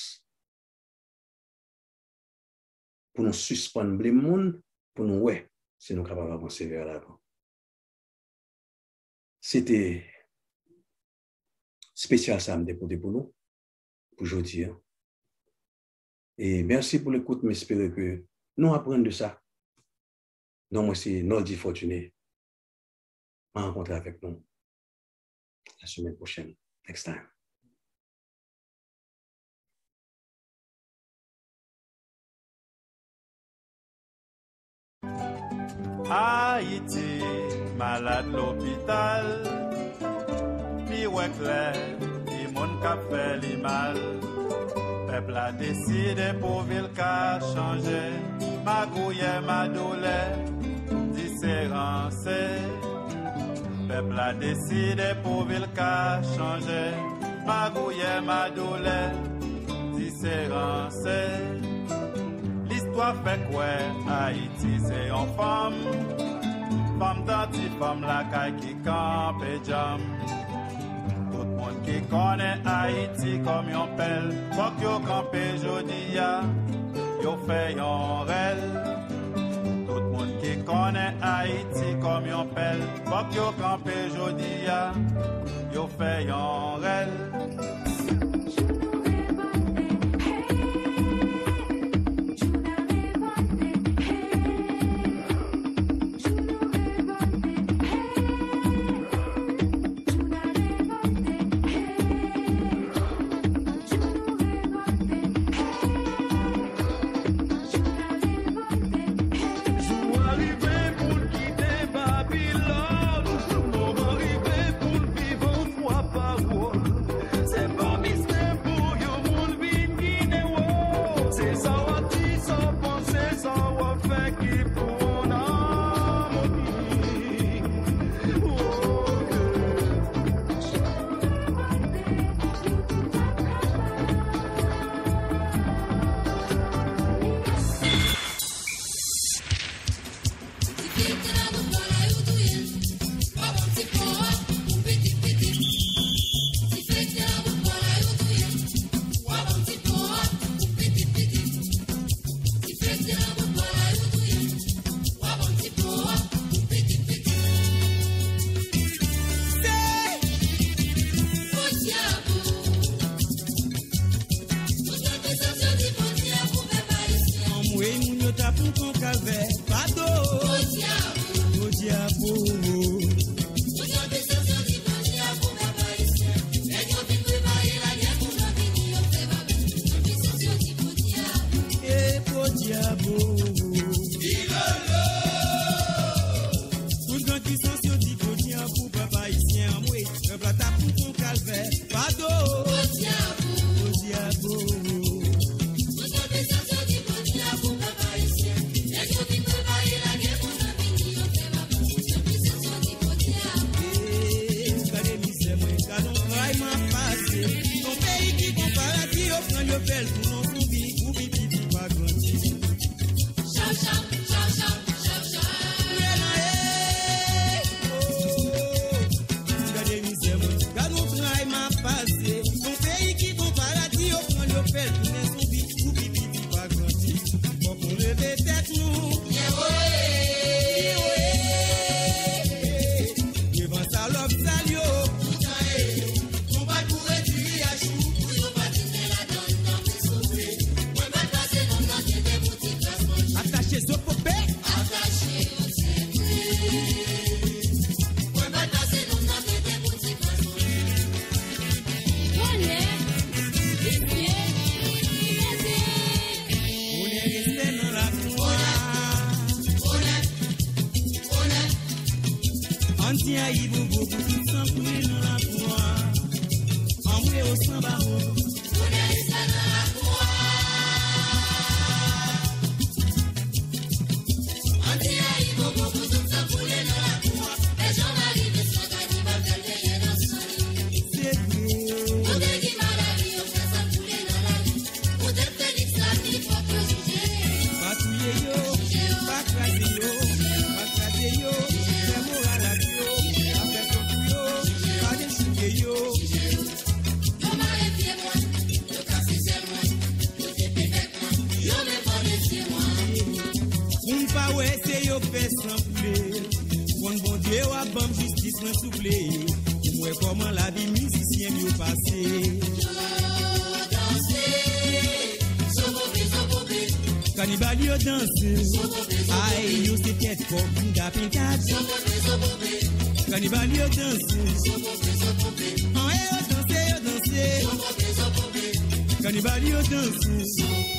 pou nou sispann blame moun, pou nou wè si nou kapab avanse vè lavan. Se te espesyal sa m te pote pou nou, pou jodi a. E mèsi pou lekout, m espere ke nou aprann de sa. Non mwen se Noldy Fortuné. Mwen rankontre avèk nou la semaine prochaine. Next time. Ayiti, malad lopital, li wè klè, timoun k ap fè li mal. Pèp la deside pou vi l ka chanje, magouyè, madoulè, di se ranse. Pèp la deside pou vi l ka chanje, magouyè, madoulè, di se ranse. Listwa fè kwè Ayiti se yon fanm, fanm tan ti fanm lakay ki kanpe djanm. Tout moun ki konnen Ayiti kòm yon pèl, fòk yo kanpe jodi a, yo fè yon rèl. Tout moun ki konnen Ayiti kòm yon pèl, fòk yo kanpe jodi a, yo fè yon rèl. Sa pou ton kalvè, pado. Podyabo. E podyabo. Tout gran kisans yo di podyabo pou pèp ayisyen, anmwe. Pèp la ta pou ton kalvè, pado. Podyabo. Gade mizè mwen, gade yon tray m ap pase. Yon peyi ki gon paradi, yo pran l, yo fè l tounen yon zonbi, pou pitit li pa grandi. Chaw, chaw, chaw, chaw, chaw, chaw. Mwen nan, eh, oh. Gade mizè mwen, gade yon tray m ap pase. Yon peyi ki gon paradi, yo pran l, yo fè l tounen zonbi, pou pitit li pa grandi. Fòk nou leve tèt nou. Devan salòp sal yo. Nou pa t boure diri a jou. Pou yo pa tounen ladan nan men souple. Mwen pa t pase non nan tete boutik klas manje. Atache zo pope. Atache yo sekrè. Mwen pa t pase non nan tete boutik klas manje. Bonè, visye, mezye. Onè, respè nan lakou a. Onè, onè, onè. Ann di ayibobo pou tout san koule nan lakou a. Anmwe o sanba o. Onè, respè nan lakou a. Ann di ayibobo pou tout san koule nan lakou a. E Jean-Marie Vincent Gagny pa fè l veye nan san li. Se vre. Kote ki maladi yo fè san koule nan lari. Poutèt Félix la, pi fò ke jije. Pa touye yo, pa kraze yo, pa kraze yo, fè moral ak yo, pa fè kont pou yo, pa dechouke yo. Yo mare pye mwen, yo kase sèl mwen, yo tepe bèk mwen, yo menm vòlè zye mwen. Pou m pa wè se yo fè san koule. Konn Bondye w ap ban m jistis mwen souple. Pou m wè kòman lavi mizisyen m yo pase. Yo danse, zobobe, zobobe. Kanibal yo danse. Zobobe, zobobe. Ay, yo se tèt kòb, pinga, pintad. Zobobe, zobobe. Kanibal yo danse. Zobobe, zobobe. An, e yo danse, yo danse. Zobobe, zobobe. Kanibal yo danse.